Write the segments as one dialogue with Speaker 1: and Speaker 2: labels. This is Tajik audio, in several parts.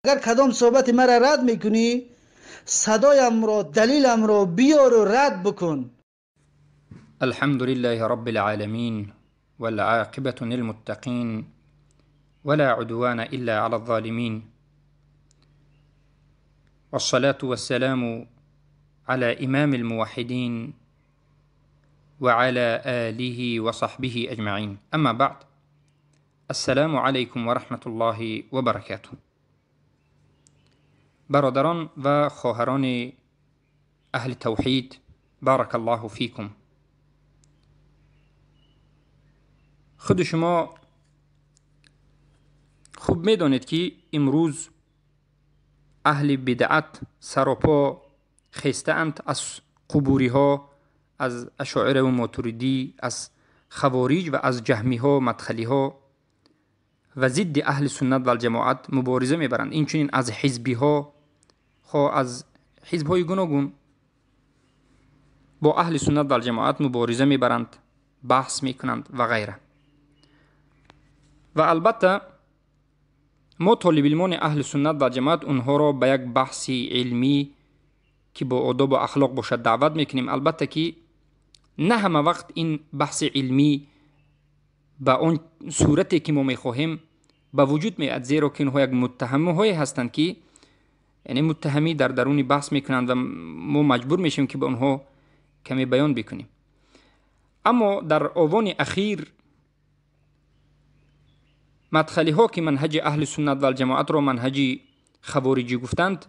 Speaker 1: Агар кадом суҳбати маро рад мекунӣ, садоямро, далиламро биёру рад бикун.
Speaker 2: الحمد لله رب العالمين والعاقبة للمتقين ولا عدوان إلا على الظالمين والصلاة والسلام على إمام الموحدين وعلى آله وصحبه أجمعين. أما بعد، السلام عليكم ورحمة الله وبركاته. برادران و خواهران اهل توحید، بارک الله فیکم. خود شما خوب میدانید که امروز اهل بدعت سراپا خسته اند از قبوری ها، از اشاعره و ماتریدی، از خوارج و از جهمی ها، مدخلی ها و ضد اهل سنت و الجماعت مبارزه میبرند. اینچنین از حزبی ها، خواه از حزب های گوناگون با اهل سنت و الجماعت مبارزه میبرند، بحث میکنند و غیره. و البته ما طالب علمان اهل سنت و جماعت اونها را به یک بحث علمی که با آداب و اخلاق باشد دعوت میکنیم. البته که نه همه وقت این بحث علمی به آن صورتی که ما میخواهیم به وجود میاد، زیرا که اینها یک متهم های هستند که یعنی متهمی در درون بحث میکنند و ما مجبور میشیم که به آنها کمی بیان بکنیم. اما در اوان اخیر مدخلی ها که منهج اهل سنت و الجماعت را منهج خوارجی گفتند،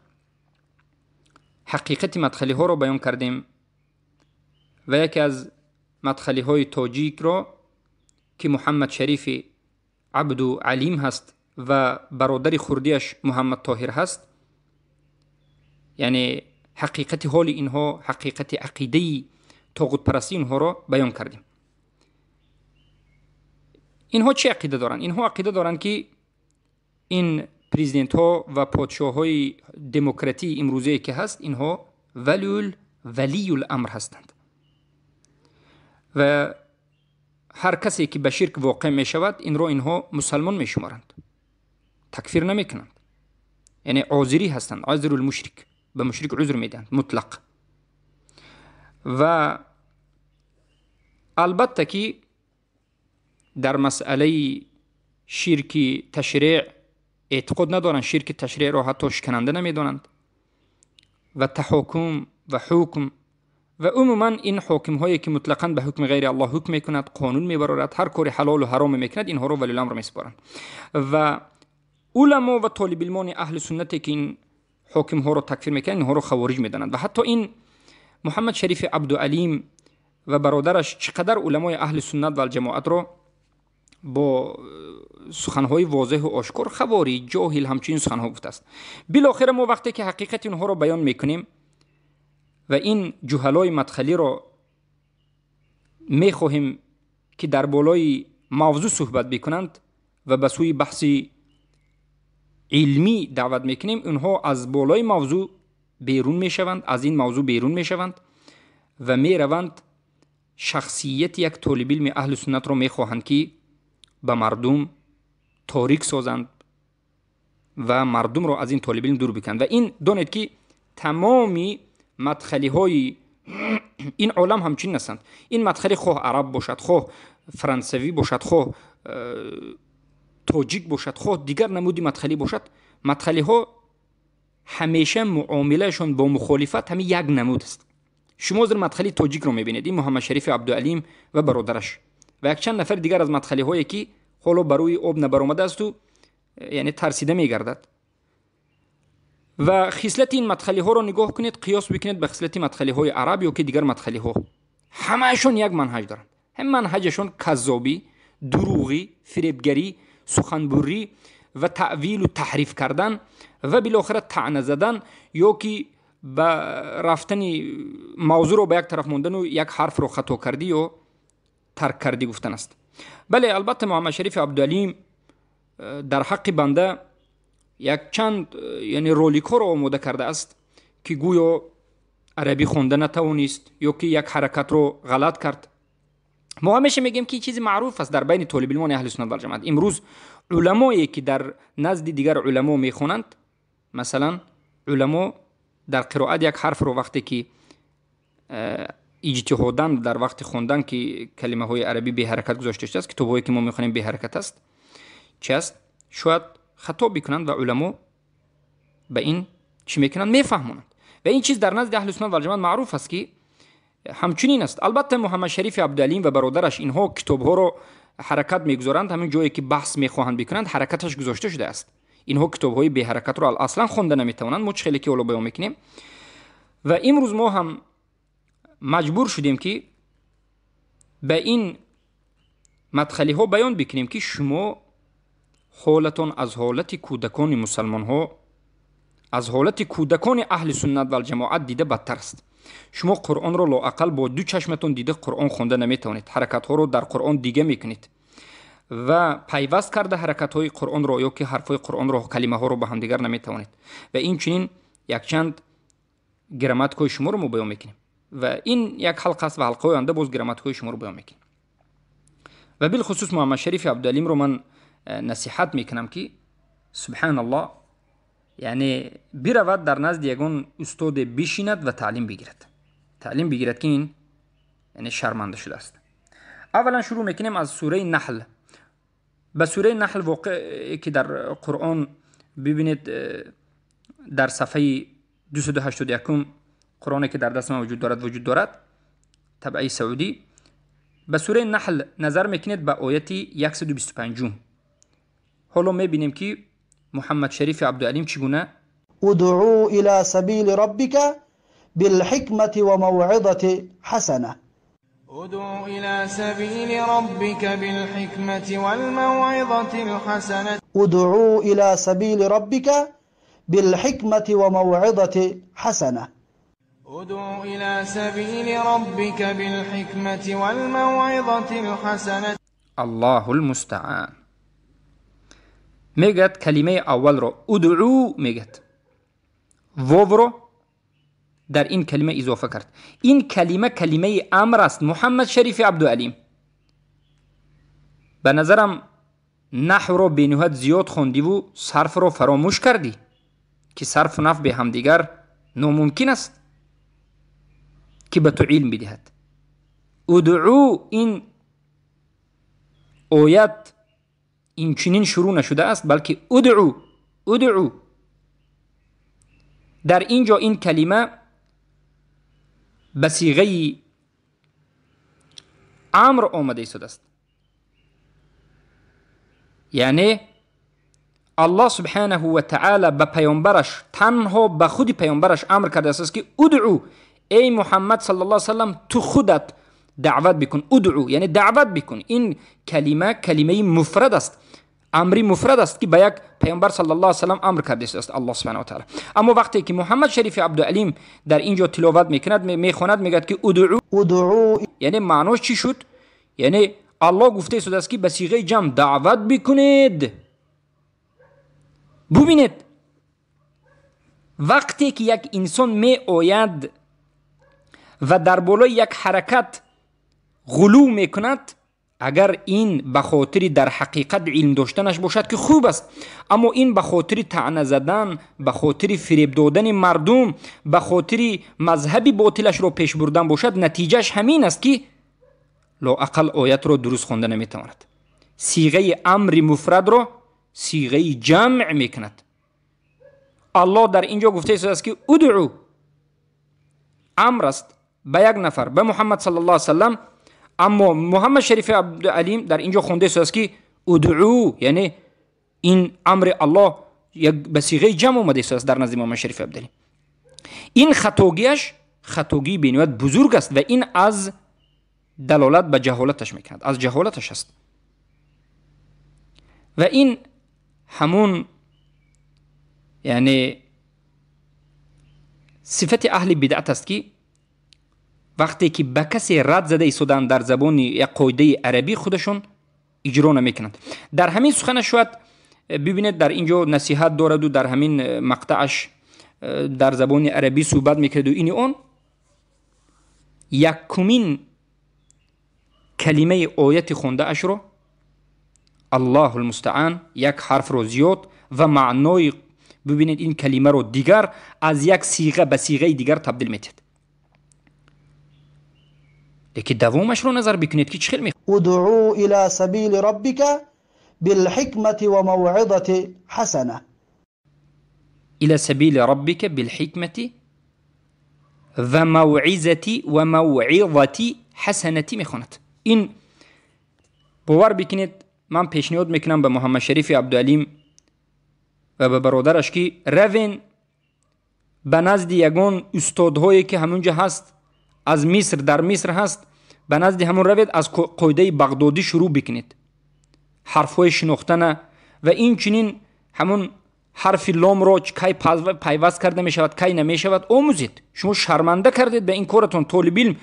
Speaker 2: حقیقت مدخلی ها را بیان کردیم و یکی از مدخلی های تاجیک را که محمد شریف عبد علیم هست و برادر خردیش محمد طاهر هست، یعنی حقیقت حال اینها، حقیقت عقیده طاغوت پرستی اینها را بیان کردیم. اینها چه عقیده دارند؟ اینها عقیده دارند که این پرزیدنت ها و پادشاه های دموکراتی امروزه که هست، اینها ولی الامر هستند و هر کسی که به شرک واقع می شود این را اینها مسلمان می شمارند، تکفیر نمی کنند، یعنی عذری هستند، عذر المشرک، به مشرک عذر می دهند مطلق. و البته که در مسئله شرک تشریع اعتقاد ندارند، شرک تشریع را حتی شکننده نمیدانند و تحاکم و حکم و عموما این حاکم هایی که مطلقاً به حکم غیر الله حکم میکند، قانون میبرارد، هر کاری حلال و حرام میکند، اینها را ولی الامر میسپارند. و علما و طالب علمان اهل سنت که این حاکم ها را تکفیر میکنند، اینها را خوارج میدانند. و حتی این محمد شریف عبدالعلیم و برادرش چقدر علمای اهل سنت و الجماعت را با سخنهای واضح و آشکار خوارج، جاهل، همچنین سخنها گفته است. بالاخره ما وقتی که حقیقت اینها را بیان میکنیم و این جهلای مدخلی را میخواهیم که در بالای موضوع صحبت بکنند و به سوی بحث علمی دعوت میکنیم، اینها از بالای موضوع بیرون میشوند، از این موضوع بیرون میشوند و میروند شخصیت یک طالب علم اهل سنت را میخواهند که به مردم تاریک سازند و مردم را از این طالب علم دور بکنند. و این دانید که تمامی مدخلی های این عالم همچین هستند. این مدخلی خواه عرب باشد، خواه فرانسوی باشد، خواه تاجیک باشد، خواه دیگر نمودی مدخلی باشد، مدخلی ها همیشه معاملهشان با مخالفت همین یک نمود است. شما در مدخلی تاجیک رو میبینید، این محمد شریف عبدالعلیم و برادرش و یک چند نفر دیگر از مدخلی هایی که حالا بر روی آب نبرآمده است و یعنی ترسیده میگردد. و خصلت این مدخلی ها رو نگاه کنید، قیاس بکنید به خصلت مدخلی های عرب یا که دیگر مدخلی ها، همهشون یک منهج دارند. هم منهجشون کذابی، دروغی، فریبگری، سخنبری و تأویل و تحریف کردن و بالاخره طعنه زدن یا که به رفتن موضوع رو به یک طرف ماندن و یک حرف رو خطا کردی یا ترک کردی گفتن است. بله، البته محمد شریف عبدالعلیم در حق بنده یک چند یعنی رولیک ها رو آماده کرده است که گویا عربی خونده نتوانست یا که یک حرکت رو غلط کرد. ما همیشه میگیم که چیزی معروف است در بین طالب علمان اهل سنت و الجماعت. امروز علمایی که در نزد دیگر علما میخوانند Масалан, уламо дар қироат як ҳарфро вақте ки иҷтиҳодан дар вақти хондан, ки калимаҳои арабӣ беҳаракат гузошта шудааст, китобҳое ки мо мехонем беҳаракат аст, чи аст, шояд хато бикунанд ва уламо ба ин чӣ мекунанд, мефаҳмонанд. Ва ин чиз дар назди аҳли суннат валҷамоат маъруф аст, ки ҳамчунин аст. Албатта, Муҳаммадшарифи Абдуалим ва бародараш инҳо китобҳоро ҳаракат мегузоранд, ҳамин ҷое ки баҳс мехоҳанд бикунанд, ҳаракаташ гузошта шудааст. Инҳо китобҳои беҳаракатро аслан хонда наметавонанд, мо чӣ хеле ки ҳоло баён мекунем. Ва имрӯз мо ҳам маҷбур шудем, ки ба ин мадхалиҳо баён бикунем, ки шумо ҳолатон аз ҳолати кӯдакони мусалмонҳо, аз ҳолати кӯдакони аҳли суннат валҷамоат дида бадтар аст. Шумо Қуръонро лоақал бо ду чашматон дида Қуръон хонда наметавонед, ҳаракатҳоро дар Қуръон дига мекунед ва пайваст карда ҳаракатҳои Қуръонро ё ки ҳарфҳои Қуръонро, калимаҳоро ба ҳамдигар наметавонед. Ва инчунин якчанд грамматикаҳои шуморо мо баён мекунем. Ва ин як ҳалқа аст ва ҳалқаҳои оянда боз грамматикаҳои шуморо баён мекунем. Ва билхусус Муҳаммадшарифи Абдуалимро ман насиҳат мекунам, ки субҳаналлоҳ, яъне биравад, дар назди ягон устоде бишинад ва таълим бигирад, таълим бигирад, ки ин яъне шарманда шудааст. Аввалан шурӯъ мекунем аз сураи Наҳл. Ба сураи Наҳл воқеъ ки дар Қуръон бибинед, дар сафҳаи 281 Қуръоне ки дар даст ман вуҷуд дорад, табъаи саудӣ, ба сураи Наҳл назар мекунед, ба ояти 125. Ҳоло мебинем, ки Муҳаммадшарифи Абдуалим чӣ гуна
Speaker 1: ادع إلى سبيل ربك بالحكمة وموعظة حسنة.
Speaker 3: ادع إلى سبيل ربك بالحكمة والموعظة الحسنة.
Speaker 1: ادع إلى سبيل ربك بالحكمة وموعظة حسنة.
Speaker 3: ادع إلى سبيل ربك بالحكمة والموعظة الحسنة.
Speaker 2: الله المستعان. Мегӯяд, калимаи аввалро ادع мегӯяд, вовро дар ин калима изофа кард. Ин калима калимаи амр аст. Муҳаммад Шарифи Абдуалим, ба назарам, наҳвро бениҳоят зиёд хондиву сарфро фаромӯш кардӣ, ки сарфу наҳв бе ҳамдигар номумкин аст, ки ба ту илм бидиҳад. ادع, ин оят инчунин шурӯъ нашудааст, балки ادع, ادع. Дар ин ҷо ин калима ба сиғаи амр омада истодааст, яъне Аллоҳ субҳанаҳу ва таъала ба паёмбараш, танҳо ба худи паёмбараш амр кардааст, ки ادع, эй Муҳаммад صلى الله وسلم, ту худат даъват бикун. ادع яъне даъват бикун. Ин калима калимаи муфрад аст, амри муфрад аст, ки ба як паёмбар صلى الله وسلم амр кардааст Аллоҳ سبحانه وتعالى. Аммо вақте ки Муҳаммад Шарифи Абдуалим дар ин ҷо тиловат мекунад, мехонад, мегӯяд, ки ادع.
Speaker 1: ادع.
Speaker 2: Яъне маънош чӣ шуд? Яъне Аллоҳ гуфта истодааст, ки ба сиғаи ҷамъ даъват бикунед. Бубинед, вақте ки як инсон меояд ва дар болои як ҳаракат ғулув мекунад, агар ин ба хотири дар ҳақиқат илм доштанаш бошад, ки хуб аст, аммо ин ба хотири таъна задан, ба хотири фиреб додани мардум, ба хотири мазҳаби ботилашро пеш бурдан бошад, натиҷааш ҳамин аст, ки лоақал оятро дуруст хонда наметавонад, сиғаи амри муфрадро сиғаи ҷамъ мекунад. Аллоҳ дар ин ҷо гуфта истодааст, ки ادع, амр аст ба як нафар, ба Муҳаммад صلى الله وسلم. Аммо Муҳаммад Шарифи Абдуалим дар ин ҷо хонда истодааст, ки ادع, яъне ин амри Аллоҳ ба сиғаи ҷамъ омада истодааст дар назди Муҳаммад Шарифи Абдуалим. Ин хатогиаш хатогии бениҳоят бузург аст ва ин аз далолат ба ҷаҳолаташ мекунад, аз ҷаҳолаташ аст. Ва ин ҳамун яъне сифати аҳли бидъат аст, ки вақте ки ба касе рад зада истоданд, дар забони як қоидаи арабӣ худашон иҷро намекунанд. Дар ҳамин сухана шояд бибинед, дар ин ҷо насиҳат дораду дар ҳамин мақтааш дар забони арабӣ суҳбат мекарду ини он. Якумин калимаи ояти хондаашро, الله المستعان, як ҳарфро зиёд ва маънои Бубинед, ин калимаро дигар аз як сиға ба сиғаи дигар табдил метиҳад. Лекин давомашро назар бикунед, ки чӣ хел мехонад.
Speaker 1: Удъу ила сабили раббика билҳикмати ва мавъизати ҳасана.
Speaker 2: Ила сабили раббика билҳикмати ва мавъизати ва мавъизати ҳасанати мехонад. Ин бовар бикунед, ман пешниҳод мекунам ба Муҳаммадшарифи Абдуалим ва ба бародараш, ки равен ба назди ягон устодҳое, ки ҳамунҷа ҳаст, аз Миср, дар Миср ҳаст, ба назди ҳамон равед, аз қоидаи Бағдодӣ шурӯъ бикунед ҳарфҳои шинохтана ва инчунин ҳамон ҳарфи ломро кай пайваст карда мешавад, кай намешавад, омӯзед. Шумо шарманда кардед ба ин коратон. Толибилм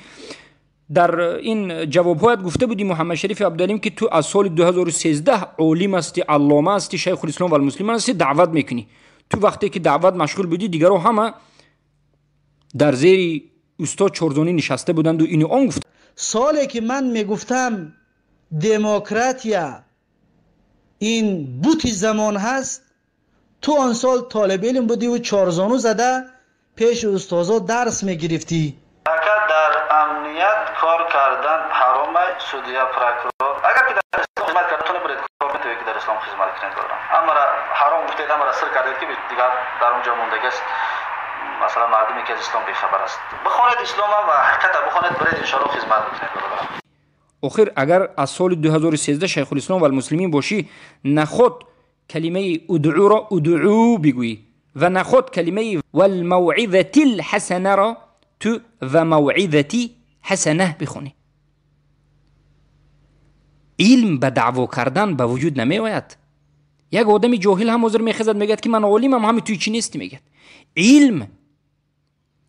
Speaker 2: дар ин ҷавобҳоят гуфта будӣ, Муҳаммадшарифи Абдуалим, ки ту аз соли 2013 олим ҳастӣ, аллома ҳастӣ, шайхулислом валмуслимин ҳастӣ, даъват мекунӣ. Ту вақте ки даъват машғул будӣ, дигарро ҳама дар зери устод чорзонӣ нишаста буданду ину он гуфт.
Speaker 1: Соле ки ман мегуфтам, демократия ин бути замон ҳаст, ту он сол толибилм будиву чорзону зада пеши устозо дарс мегирифтӣ.
Speaker 4: Ака, дар амният кор кардан ҳаром, судья, прокурор, агар ки дар ислом хизмат кард, ту набаред кор метавед, ки дар ислом хизмат кунед, бародарам. Амара ҳаром гуфтед, амара сир кардед, ки дигар дар онҷо мондагиаст, масалан, мардуме ки аз ислом бехабар аст. Бихонед ислома ва ҳақиқата бихонед, баред, иншоалло, хизмат бикунед, бародарам.
Speaker 2: Охир, агар аз соли 2013 шайхулислом валмуслимин бошӣ, наход калимаи удъуро удъу бигӯӣ ва наход калимаи валмавъизати лҳасанаро ту ва мавъизати ҳасана бихонӣ. Илм ба даъво кардан ба вуҷуд намеояд. Як одами ҷоҳил ҳам ҳозир мехезад, мегӯяд, ки ман олимам, ҳами туи чӣ нестӣ, мегӯяд. Илм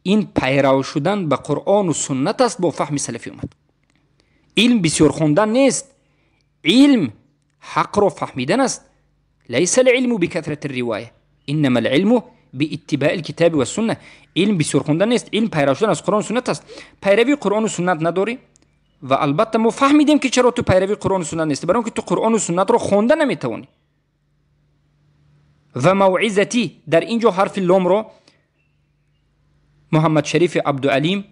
Speaker 2: ин пайрав шудан ба Қуръону суннат аст бо фаҳми салафи уммат. Илм бисёр хондан нест, илм ҳақро фаҳмидан аст. Лайса лилму бикатрати ривоя, иннама лилму бииттибаи лкитаби вассунна. Илм бисёр хондан нест, илм пайрав шудан аз Қуръону суннат аст. Пайравии Қуръону суннат надорӣ ва албатта мо фаҳмидем, ки чаро ту пайравии Қуръону суннат нестӣ, барои он ки ту Қуръону суннатро хонда наметавонӣ. Ва мавъизатӣ, дар ин ҷо ҳарфи ломро Муҳаммадшарифи Абдуалим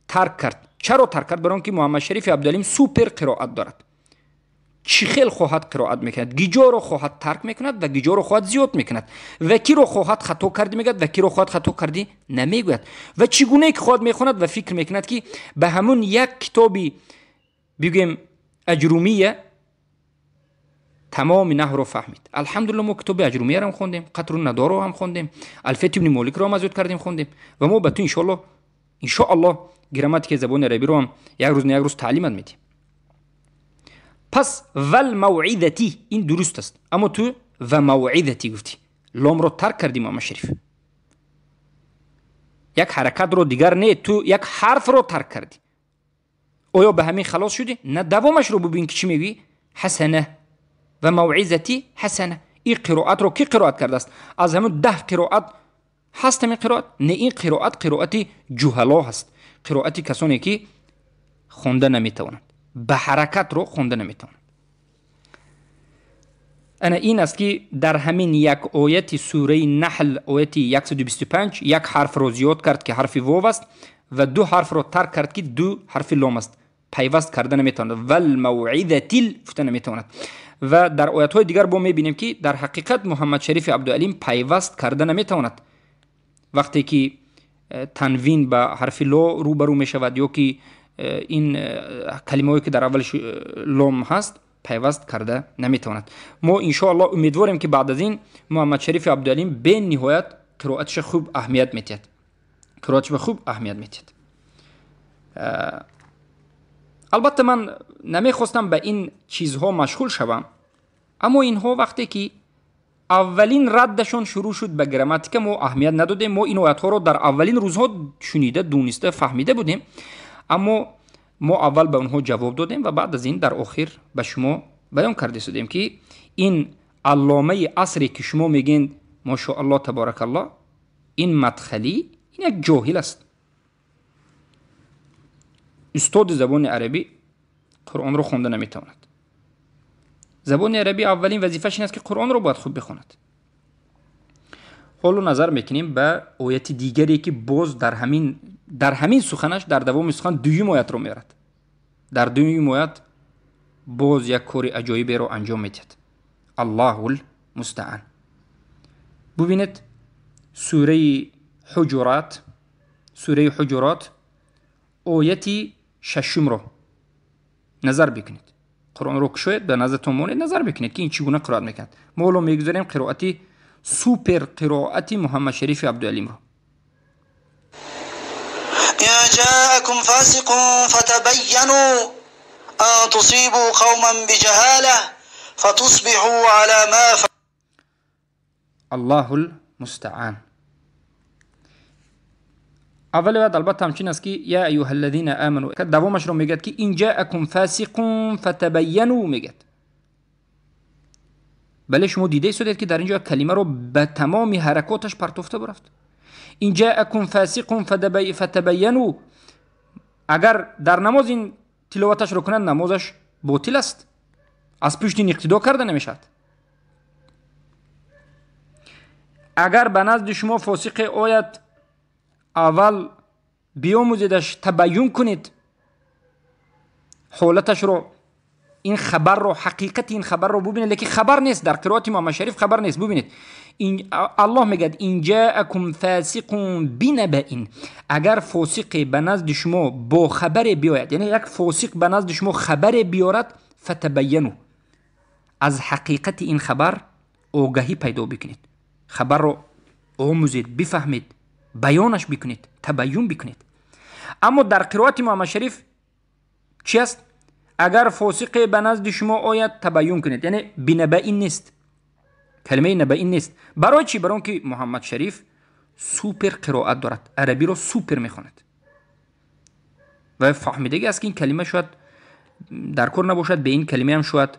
Speaker 2: тарк кард. Чаро тарк кард? Барои он ки Муҳаммадшарифи Абдуалим супер қироат дорад. Чӣ хел хоҳад қироат мекунад, гиҷоро хоҳад тарк мекунад ва гиҷоро хоҳад зиёд мекунад, ва киро хоҳад хато кардӣ мегӯяд ва киро хоҳад хато кардӣ намегӯяд, ва чӣ гунае ки хоҳад мехонад ва фикр мекунад, ки ба ҳамун як китоби, бигӯем, Аҷрумия тамоми наҳвро фаҳмид. Алҳамдулилла, мо китоби Аҷрумияро хондем, Қатру Надоро ҳам хондем, Алфият ибни Моликро ҳам аз ёд кардем, хондем ва мо ба ту иншоалло грамматикаи забони арабиро ҳам як рӯз на як рӯз таълимат медиҳем. Пас валмавъизати ин дуруст аст, аммо ту ва мавъизати гуфтӣ, ломро тарк кардӣ. Муҳаммадшариф, як ҳаракатро дигар не, ту як ҳарфро тарк кардӣ. Оё ба ҳамин халос шудӣ? На, давомашро бубин, ки чӣ мегӯӣ: ҳасана ва мавъизати ҳасана. Ин қироатро кӣ қироат кардааст? Аз ҳамун 10 қироат ҳаст ҳамин қироат? Не, ин қироат қироати ҷуҳало ҳаст, қироати касоне ки хонда наметавонанд, ба ҳаракатро хонда наметавонанд. Ана ин аст, ки дар ҳамин як ояти сураи Наҳл, ояти 125, як ҳарфро зиёд кард, ки ҳарфи вов аст, ва ду ҳарфро тарк кард, ки ду ҳарфи лом аст, пайваст карда наметавонад, валмавъизатил гуфта наметавонад. Ва дар оятҳои дигар бо мебинем, ки дар ҳақиқат Муҳаммадшарифи Абдуалим пайваст карда наметавонад. Вақте ки танвин ба ҳарфи ло рӯбарӯ мешавад ё ки ин калимаҳое, ки дар аввалиш лом ҳаст, пайваст карда наметавонад. Мо иншоалло умедворем, ки баъд аз ин Муҳаммадшарифи Абдуалим бениҳоят қироатиша хуб аҳамият метиҳад, қироатиша хуб аҳамият метиҳад. Албатта, ман намехостам ба ин чизҳо машғул шавам, аммо инҳо вақте ки аввалин раддашон шурӯъ шуд ба грамматика, мо аҳамият надодем. Мо ин оятҳоро дар аввалин рӯзҳо шунида, дониста, фаҳмида будем, аммо мо аввал ба онҳо ҷавоб додем ва баъд аз ин дар охир ба шумо баён карда истодем, ки ин алломаи асре, ки шумо мегӯед, мошоалло, таборакалло, ин мадхалӣ, ин як ҷоҳил аст. Устоди забони арабӣ Қуръонро хонда наметавонад. Забони арабӣ аввалин вазифааш ин аст, ки Қуръонро бояд хуб бихонад. Ҳоло назар мекунем ба ояти дигаре, ки боз дар ҳамин суханаш, дар давоми сухан дуюм оятро меорад. Дар дуюм оят боз як кори аҷоиберо анҷом медиҳад. Аллоҳул мустаъан. Бубинед, сураи Ҳуҷурот, сураи Ҳуҷурот ояти шашумро назар бикунед. Қуръонро кушоед, ба назартон монед, назар бикунед, ки ин чӣ гуна қироат мекунад. Мо ҳоло мегузарем қироати супер қироати Муҳаммад Шарифи Абдуалимро.
Speaker 1: إن جاءكم فاسق فتبينوا أن تصيبوا قوما بجهالة فتصبحوا على ما
Speaker 2: الله المستعان. اول باید البته همچین است که یا ایها الذین آمنوا، دوامش رو میگد که این جاءکم فاسق فتبینوا میگد. بله، شما دیده ایستادید که در اینجا کلمه رو به تمامی حرکاتش پرتوفته برفت. این جاءکم فاسق فتبینوا، اگر در نماز این تلاوتش رو کنند نمازش باطل است، از پشت این اقتدا کرده نمیشد. اگر به نزد شما فاسق آید، اول بیاموزیدش، تبیین کنید حالتش رو، این خبر رو، حقیقت این خبر رو ببینید. لیکن خبر نیست در قرائت محمد شریف، خبر نیست. ببینید این الله میگه این جاءکم فاسق بنبأ، اگر فاسق به نزد شما با خبر بیاید، یعنی یک فاسق به نزد شما خبر بیارد، فتبینوا، از حقیقت این خبر آگاهی پیدا بکنید، خبر رو آموزید، بفهمید، بیانش بکنید، تبیین بکنید. اما در قرائت محمد شریف چی است؟ اگر فاسق به نزد شما آید تبیین کنید، یعنی بنبأ نیست، کلمه نبأ نیست. برای چی؟ برای اینکه محمد شریف سوپر قرائت دارد، عربی رو سوپر میخواند و فهمیدگی است که این کلمه شاید در کار نباشد، به این کلمه هم شاید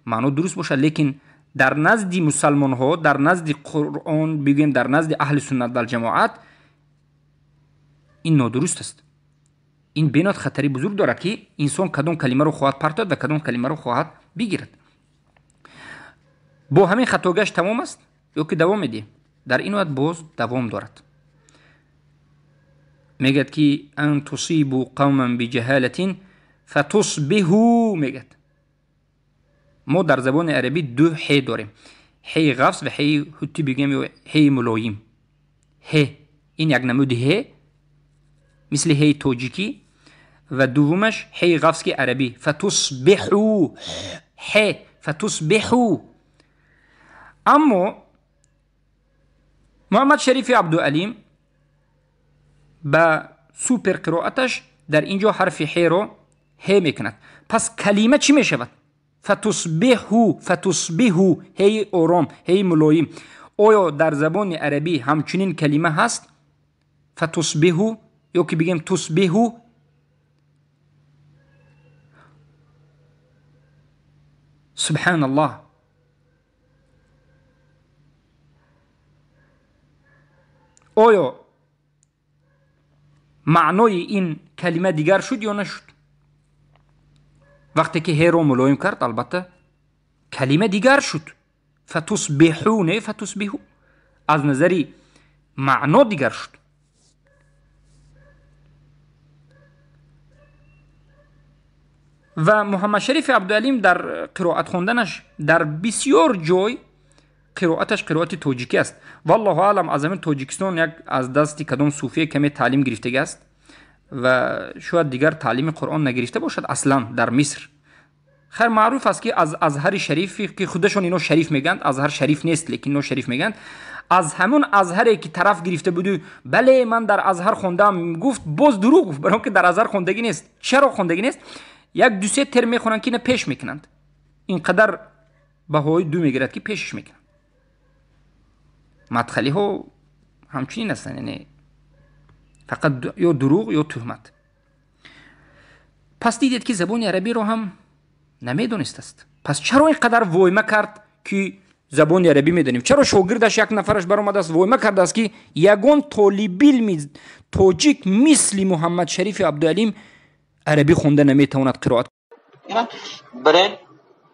Speaker 2: معنا درست باشد، لیکن در نزد مسلمان ها، در نزد قرآن بگوییم، در نزد اهل سنت و جماعت این نادرست است. این بینات خطری بزرگ دارد که انسان کدام کلمه رو خواهد پرتاد و کدام کلمه رو خواهد بگیرد. با همین خطاگش تمام است یا که دوام میدیم؟ در این وقت باز دوام دارد. میگد که ان تصیبوا قوما بجهالة فتصبحوا، میگد ما در زبان عربی دو ح داریم، ح غفص و ح هتی بگیم یا ح ملایم. ح این یک نمود ح مثل ح تاجیکی، و دومش ح غفص که عربی فتصبحوا، ح فتصبحوا. اما محمد شریف عبدالعلیم به سوپر قرائتش در اینجا حرف ح رو ح میکند. پس کلمه چی میشود؟ فتصبحوا، فتصبحوا، هی آرام، هی ملایم. آیا در زبان عربی همچنین کلمه هست فتصبحوا یا که بگیم تصبحوا؟ سبحان الله. آیا معنای این کلمه دیگر شد یا نشد؟ وقتی که هی رو ملایم کرد البته کلمه دیگر شد، فتصبحوا نه فتصبحوا، از نظری معنا دیگر شد. و محمد شریف عبدالعلیم در قرائت خواندنش در بسیار جای قرائتش قرائت تاجیکی است. والله اعلم از همین تاجیکستان یک از دستی کدام صوفیه کمی تعلیم گرفته است و شاید دیگر تعلیم قرآن نگرفته باشد اصلا در مصر. خیر معروف است که از ازهر شریفی که خودشون اینو شریف میگن، ازهر شریف نیست لیکن اینو شریف میگن، از همون ازهری که طرف گرفته بود، بله من در ازهر خوندم، گفت باز دروغ گفت، برای اینکه در ازهر خوندگی نیست. چرا خوندگی نیست؟ یک دو سه ترم میخونن که اینو پیش میکنند، اینقدر بهای دو میگیرد که پیشش میکنند. مدخلی ها همچنین هستن، یعنی فقط یا دروغ یا تهمت. پس دیدید که زبان عربی رو هم نمیدونست است. پس چرا اینقدر وایمه کرد که زبان عربی میدونیم؟ چرا شاگردش یک نفرش برآمده است وایمه کرده است که یگان طالب علم تاجیک مثل محمد شریف عبدالعلیم عربی خونده نمیتواند قرائت
Speaker 4: برین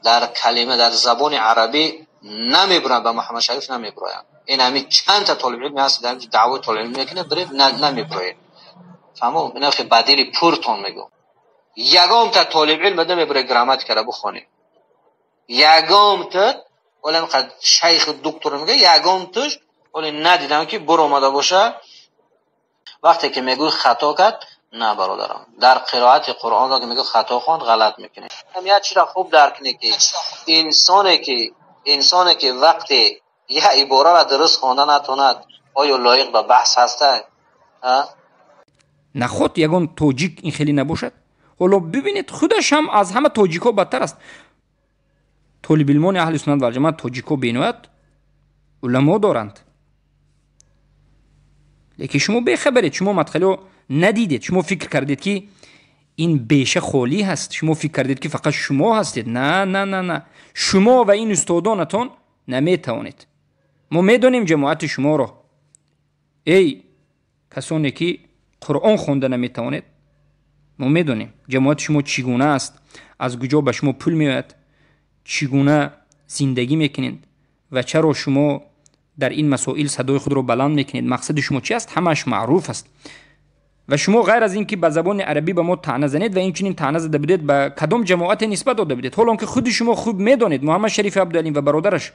Speaker 4: در کلمه در زبان عربی نمیبرن، به محمد شریف نمیبرن.
Speaker 5: Ин ҳамин чанд та толиби илм ҳаст, дар инҷо даъвои толиби илм мекунад, биред намеброед. Фаҳмо? Ина хе бадили пуртон мегӯ. Ягон та толиби илм намеброед грамматикаро бихонед. Ягон та, олам қад шайх доктор мегӯ, ягон туш оле надидам ки буромада боша. Вақте ки мегӯй хато кард, на бародарам. Дар қироати Қуръон ки мегӯ хато хонд, ғалат мекунед. Ҳам як чизро хуб дарк кунед ки инсоне ки вақте як ибораро дуруст хонда натонад, оё лоиқ ба баҳс ҳаста?
Speaker 2: Наход ягон тоҷик ин хеле набошад. Ҳоло бибинед, худаш ҳам аз ҳама тоҷикҳо бадтар аст. Толибилмони аҳли суннат вал ҷамоат тоҷикҳо бениҳоят уламо доранд. Лекин шумо бехабаред, шумо мадхалиҳо надидед, шумо фикр кардед ки ин беша холӣ ҳаст, шумо фикр кардед ки фақат шумо ҳастед. На, на, на, на. Шумо ва ин устодонатон наметавонед. Мо медонем ҷамоати шуморо. Эй касоне ки Қуръон хонда наметавонед, мо медонем ҷамоати шумо чӣ гуна аст, аз куҷо ба шумо пул меояд, чӣ гуна зиндагӣ мекунед ва чаро шумо дар ин масоил садои худро баланд мекунед, мақсади шумо чи аст, ҳамааш маъруф аст. Ва шумо ғайр аз ин ки ба забони арабӣ ба мо таъна занед ва инчунин таъна зада будед, ба кадом ҷамоате нисбат дода будед, ҳоло он ки худи шумо хуб медонед, Муҳаммад Шарифи Абдуалим ва бародараш,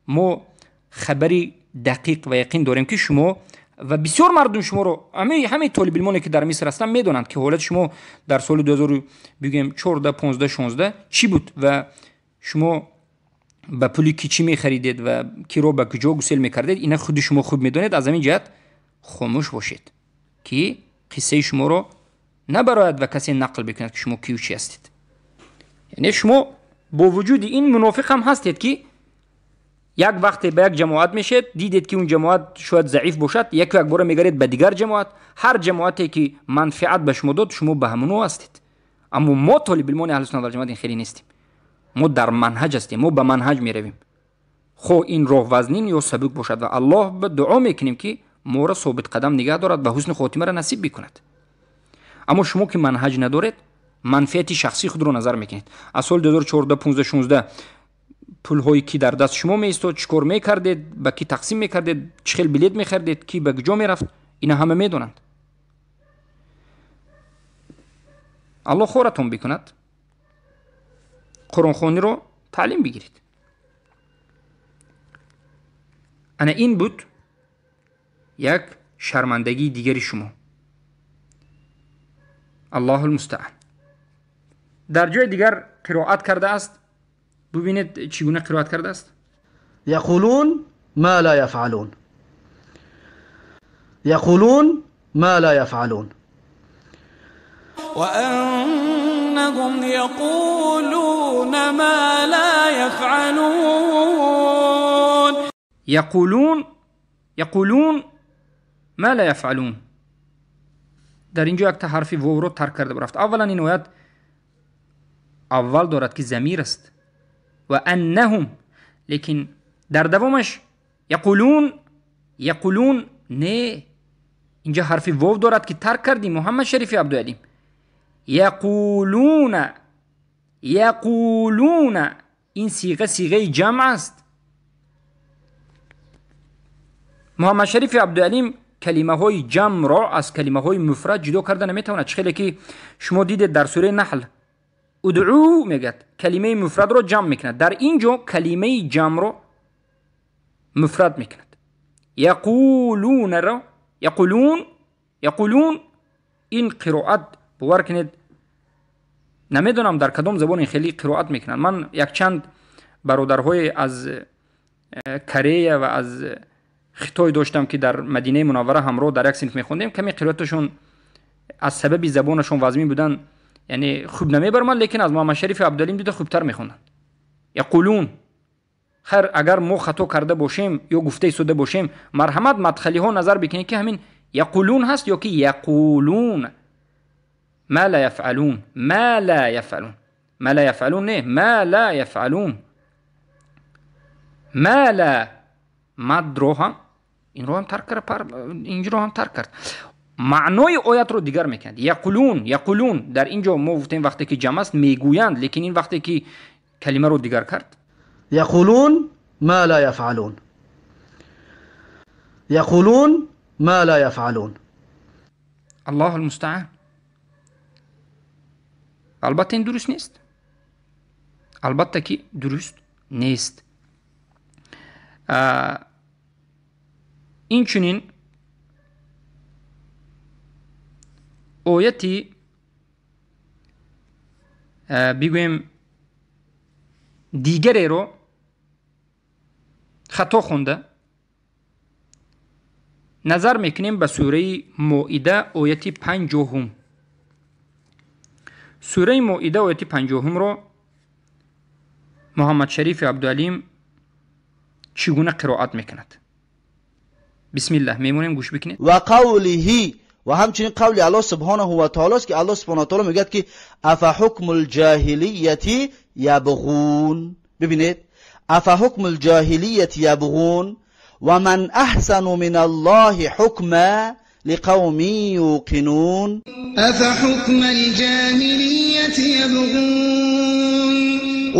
Speaker 2: мо хабари дақиқ ва яқин дорем ки шумо ва бисёр мардум шуморо, ҳамаи толибилмоне ки дар Миср ҳастанд медонанд ки ҳолати шумо дар соли 2014, 15, 16 чӣ буд ва шумо ба пули ки чӣ мехаридед ва киро ба куҷо гусел мекардед, ина худи шумо хуб медонед. Аз ҳамин ҷиҳат хомӯш бошед ки қиссаи шуморо набарояд ва касе нақл бикунад ки шумо кию чӣ ҳастед. Яъне шумо бо вуҷуди ин мунофиқ ҳам ҳастед ки як вақте ба як ҷамоат мешед, дидед ки он ҷамоат шояд заиф бошад, яку якбора мегаред ба дигар ҷамоат. Ҳар ҷамоате ки манфиат ба шумо дод, шумо ба ҳамоно ҳастед. Аммо мо толибилмони аҳли суннат вал ҷамоат ин хеле нестем. Мо дар манҳаҷ ҳастем, мо ба манҳаҷ меравем. Хоҳ ин роҳ вазнин ё сабук бошад, ва Аллоҳ ба дуо мекунем ки моро собитқадам нигаҳ дорад ва ҳусни хотимаро насиб бикунад. Аммо шумо ки манҳаҷ надоред, манфиати шахсии худро назар мекунед. Аз соли 2014, 15, 16 пулҳое ки дар даст шумо меистод, чӣ кор мекардед, ба ки тақсим мекардед, чӣ хел билет мехардед, ки ба куҷо мерафт, ина ҳама медонанд. Аллоҳ хоратон бикунад. Қуръонхониро таълим бигиред. Ана ин буд як шармандагии дигари шумо. Аллоҳул мустаъан. Дар ҷои дигар қироат кардааст. Бубинед чӣ гуна қироат кардааст.
Speaker 1: Яқулун ма ла яфъалун. Яқулун ма ла яфъалун.
Speaker 6: Ва аннаҳум яқулуна ма ла яфъалун.
Speaker 2: Яқулун, яқулун ма ла яфъалун. Дар инҷо якта ҳарфи вовро тарк карда рафт. Аввалан ин оят аввал дорад ки замир аст ва аннаҳум, лекин дар давомаш яқулун, яқулун не, инҷа ҳарфи вов дорад ки тарк кардӣ Муҳаммад Шарифи Абдуалим. Яқулуна, яқулуна, ин сиға сиғаи ҷамъ аст. Муҳаммад Шарифи Абдуалим калимаҳои ҷамъро аз калимаҳои муфрад ҷудо карда наметавонад. Чӣ хеле ки шумо дидед дар сураи Наҳл удъу мегӯяд, калимаи муфрадро ҷамъ мекунад. Дар ин ҷо калимаи ҷамъро муфрад мекунад. Яқулунаро яқулун, яқулун. Ин қироат бовар кунед, намедонам дар кадом забон ин хеле қироат мекунанд. Ман якчанд бародарҳое аз Корея ва аз Хитой доштам ки дар Мадинаи Мунаввара ҳамроҳ дар як синф мехондем. Каме қироаташон аз сабаби забонашон вазмин будан, яъне хуб намебаромад, лекин аз Муҳаммад Шарифи Абдуалим дида хубтар мехонданд. Яқулун. Хайр, агар мо хато карда бошем ё гуфта истода бошем, марҳамат мадхалиҳо назар бикунед ки ҳамин яқулун ҳаст ё ки яқулун. Ма ла яфъалун, ма ла яфъалун, ма ла яфъалун не, ма ла яфъалун. Ма ла мадро ҳам инро ҳам тарк кард, инҷоро ҳам тарк кард. Маънои оятро дигар мекунад. Яқулун, яқулун. Дар ин ҷо мо гуфтем вақте ки ҷамъ аст мегӯянд, лекин ин вақте ки калимаро дигар кард.
Speaker 1: Яқулун ма ла яфъалун. یقولون ما لا یفعلون.
Speaker 2: الله المستعان. Албатта, ин дуруст нест, албатта ки дуруст нест. Инчунин ояти, бигӯем, дигареро хато хонда. Назар мекунем ба сураи Моида, ояти 50-ум. Сураи Моида, ояти 50-умро Муҳаммадшарифи Абдуалим чӣ гуна қироат мекунад? Бисмиллаҳ, мемонем, гӯш бикунед.
Speaker 1: Ва қавлиҳи, ва ҳамчунин қавли Аллоҳ субҳонаҳу ва таолост, ки Аллоҳ субҳонаҳу ва таоло мегӯяд, ки афа ҳукму лҷоҳилияти ябғун. Бибинед, афа ҳукму лҷоҳилияти ябғун ва ман аҳсану мин Аллоҳи ҳукма лиқавмин юқинун.
Speaker 3: Афа ҳукма лҷоҳилияти ябғун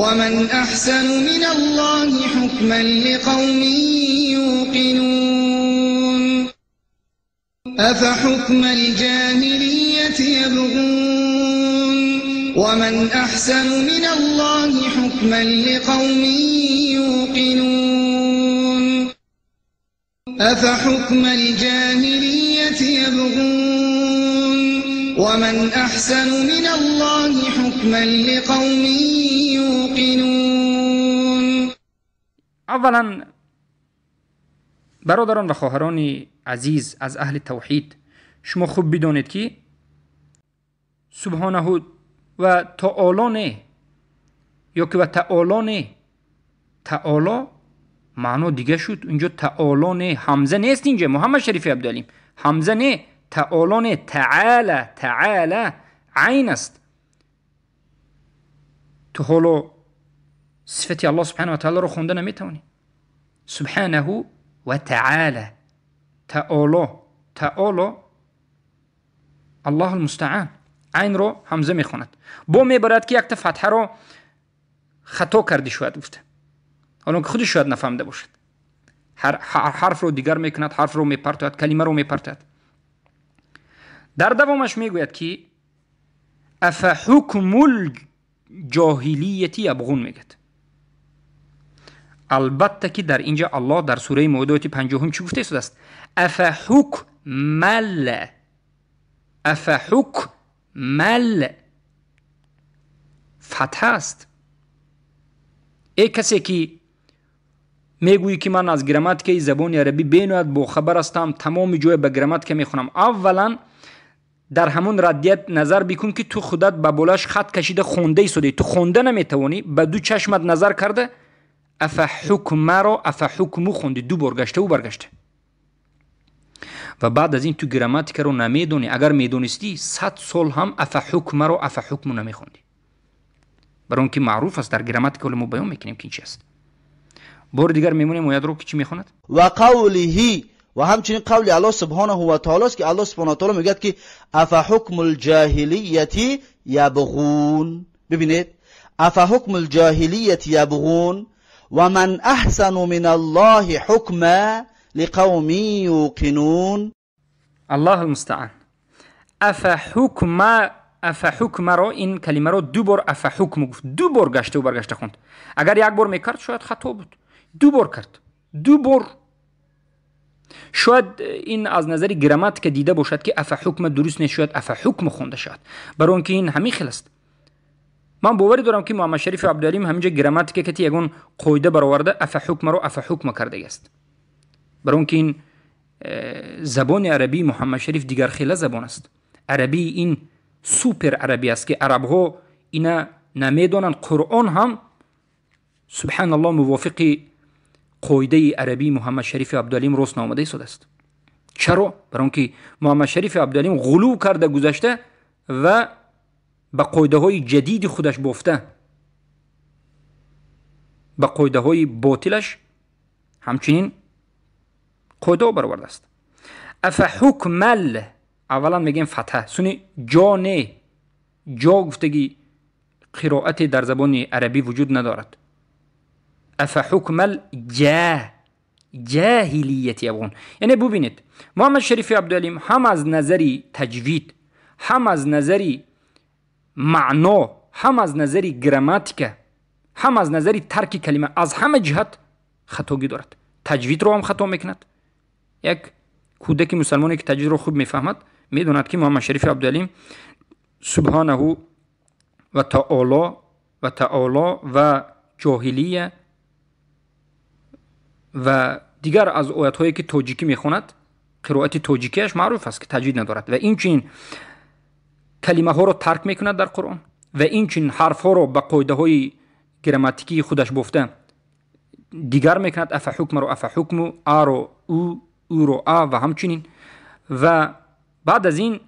Speaker 3: ва ман аҳсану мин Аллоҳи ҳукман лиқавмин юқинун. Афа ҳукма лҷоҳилияти ябғун ва ман аҳсану мин Аллоҳи ҳукман лиқавмин юқинун. Афа ҳукма лҷоҳилияти ябғун ва ман аҳсану мин Аллоҳи ҳукман лиқавмин юқинун.
Speaker 2: Аввалан, бародарон ва хоҳарони азиз аз аҳли тавҳид, шумо хуб бидонед, ки субҳонаҳу ва таоло не, ё ки ва таоло не, таоло маъно дига шуд. Инҷо таоло не, ҳамза нест. Инҷа, Муҳаммад Шарифи Абдуалим, ҳамза не, таоло не, таала, таала айн аст. Ту ҳоло сифати Аллоҳ субҳана ва таолоро хонда наметавонӣ. Субҳанаҳу ва таала, таоло, таоло, Аллоҳ алмустаан. Айнро ҳамза мехонад, бо мебарад, ки якта фатҳаро хато карди шояд гуфта, ҳолон ки худаш шояд нафаҳмида бошад. Ҳарфро дигар мекунад, ҳарфро мепартояд, калимаро мепартояд. Дар давомаш мегӯяд, ки афа ҳукмул ҷоҳилияти ябғун мегӯяд. Албатта ки дар инҷа Аллоҳ дар сураи Моида, ояти 50-ум чӣ гуфта истодааст? Афа ҳукмал, афа ҳукмал фатҳа аст. Э, касе ки мегӯӣ, ки ман аз грамматикаи забони арабӣ бенояд бохабар ҳастам, тамоми ҷоя ба грамматика мехонам, аввалан дар ҳамон раддият назар бикун, ки ту худат ба болояш хат кашида хонда истодаӣ. Ту хонда наметавонӣ, ба ду чашмат назар карда афа ҳукмаро афа ҳукму хонди, ду бор гаштаву баргашта. Ва баъд аз ин ту грамматикаро намедонӣ. Агар медонистӣ, 100 сол ҳам афа ҳукмаро афа ҳукму намехондӣ, барои он ки маъруф аст дар грамматика. Ҳоло мо баён мекунем, ки ин чи аст. Бори дигар мемонем оятро, ки чӣ мехонад.
Speaker 1: Ва қавлиҳи, ва ҳамчунин қавли Аллоҳ субҳонаҳу ва таолост, ки Аллоҳ субҳонаҳу ва таоло мегӯяд, ки афа ҳукму лҷоҳилияти ябғун. Бибинед, афа ҳукму лҷоҳилияти ябғун ва ман аҳсану мин Аллоҳи ҳукма лиқавмин юқинун.
Speaker 2: Аллоҳ алмустаан. Афа ҳукма, афа ҳукмаро, ин калимаро ду бор афа ҳукму гуфт, ду бор гаштаву баргашта хонд. Агар як бор мекард, шояд хато буд. Ду бор кард, ду бор. Шояд ин аз назари грамматика дида бошад, ки афа ҳукма дуруст нест, шояд афа ҳукму хонда шавад, барои он ки ин ҳамин хел аст. Ман боварӣ дорам, ки Муҳаммадшарифи Абдуалим ҳаминҷа грамматика кати ягон қоида бароварда, афа ҳукмаро афа ҳукма кардагиаст, барои он ки ин забони арабии Муҳаммадшариф дигархела забон аст. Арабии ин супер арабӣ аст, ки арабҳо ина намедонанд. Қуръон ҳам, субҳаналлоҳ, мувофиқи қоидаи арабии Муҳаммадшарифи Абдуалим рост наомада истодааст. Чаро? Барои он ки Муҳаммадшарифи Абдуалим ғулув карда гузашта ва ба қоидаҳои ҷадиди худаш бофта, ба қоидаҳои ботилаш ҳамчунин қоидаҳо баровардааст. Афа ҳукмал, аввалан мегӯем фатҳа суни ҷо не, ҷо гуфтаги қироате дар забони арабӣ вуҷуд надорад. Афа ҳукмал ҷа, ҷаҳилияти ябғун. Яъне бубинед, Муҳаммад Шарифи Абдуалим ҳам аз назари таҷвид, ҳам аз назари маъно, ҳам аз назари грамматика, ҳам аз назари тарки калима аз ҳама ҷиҳат хатогӣ дорад. Таҷвидро ҳам хато мекунад. Як кӯдаки мусалмоне ки таҷвидро хуб мефаҳмад, медонад ки Муҳаммад Шарифи Абдуалим субҳанаҳу ва таоло ва таоло ва ҷоҳилия ва дигар аз оятҳое ки тоҷикӣ мехонад, қироати тоҷикиаш маъруф аст ки таҷвид надорад ва инчунин калимаҳоро тарк мекунад дар Қуръон ва инчунин ҳарфҳоро ба қоидаҳои грамматикии худаш бофта дигар мекунад. Афа ҳукмаро афа ҳукму, аро ӯ, ӯро а ва ҳамчунин. Ва баъд аз ин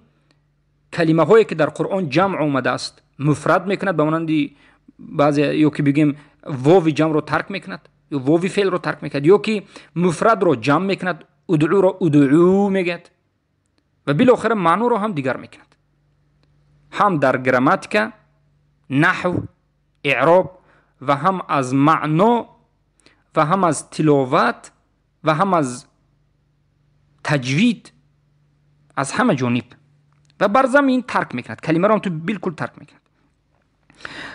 Speaker 2: калимаҳое ки дар Қуръон ҷамъ омадааст муфрад мекунад, ба монанди баъзе ё ки бигӯем вови ҷамъро тарк мекунад ё вови феълро тарк мекунад, ё ки муфрадро ҷамъ мекунад, удъуро удъу мегӯяд ва билохира маъноро ҳам дигар мекунад. Ҳам дар грамматика, наҳв, эъроб ва ҳам аз маъно ва ҳам аз тиловат ва ҳам аз таҷвид, аз ҳама ҷониб ва бар замин тарк мекунад. Калимаро ҳам ту билкул тарк мекунад.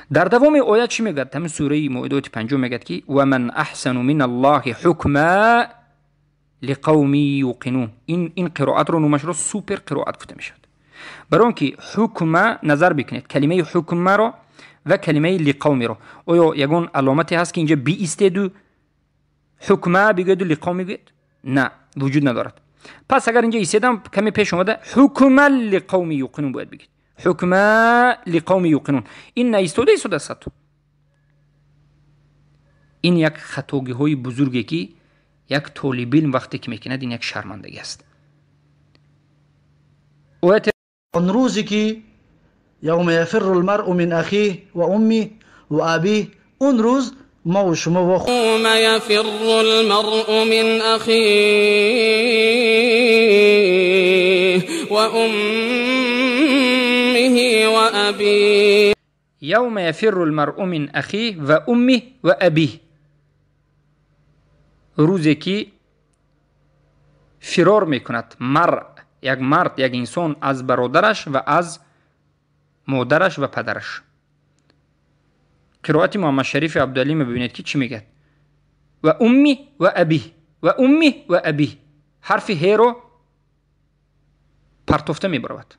Speaker 2: Дар давоми оят чӣ мегӯяд? Ҳамин сураи Моида ояти 5 мегӯяд ки ва ман аҳсану мин аллоҳи ҳукма лиқавми юқинун. Ин қироатро номашро супер қироат гуфта мешавад. Барои он ки ҳукма назар бикунед, калимаи ҳукмаро ва калимаи лиқавмиро, оё ягон аломате ҳаст ки инҷа биистеду ҳукма бигӯяду лиқавми гӯяд? На, вуҷуд надорад. Пас агар инҷа истедам, каме пеш омада ҳукма лиқавми юқинун бояд бигӯед. Ҳукма лиқавми юқинун. Ин наистода истода аст ҳатто. Ин як хатогиҳои бузурге ки як толибилм вақте ки мекунад, ин як шармандагӣ аст.
Speaker 1: Он рӯзе ки یوم یفر المرء من اخیه و امه و ابیه، اون روز ما و شما و
Speaker 6: یوم یفر المرء من اخیه و امه و ابیه.
Speaker 2: یوم یفر المرء من اخیه و امه و ابیه، روزی که فرار میکند مرء، یک مرد، یک انسان از برادرش و از مادرش و پدرش. قرائت محمد شریف عبدالعلی میبینید که چی میگه؟ و امی و ابی و امی و ابی، حرف ه رو پرتofte میبرود.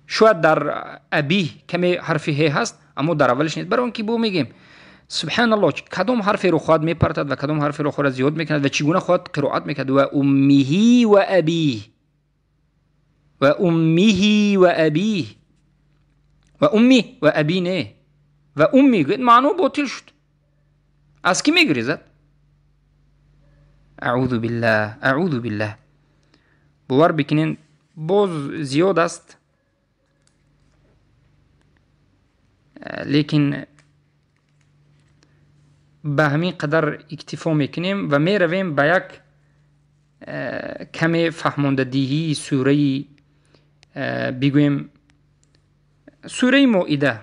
Speaker 2: شاید در ابی کمی حرف ه هست، اما در اولش نیست. برای اینکه بو میگیم سبحان الله، کدام حرف رو خواهد میپرتد و کدام حرف رو خواهد زیاد میکند و چگونه خواهد قرائت میکند. و امه و ابی و امه و ابی و امی و ابی، نه و امی معنا باطل شد. از کی میگریزد؟ اعوذ بالله، اعوذ بالله. باور بکنین باز زیاد است، لیکن به همین قدر اکتفا میکنیم و میرویم به یک کمی فهماندهی سوره، بگوییم سوره مائده.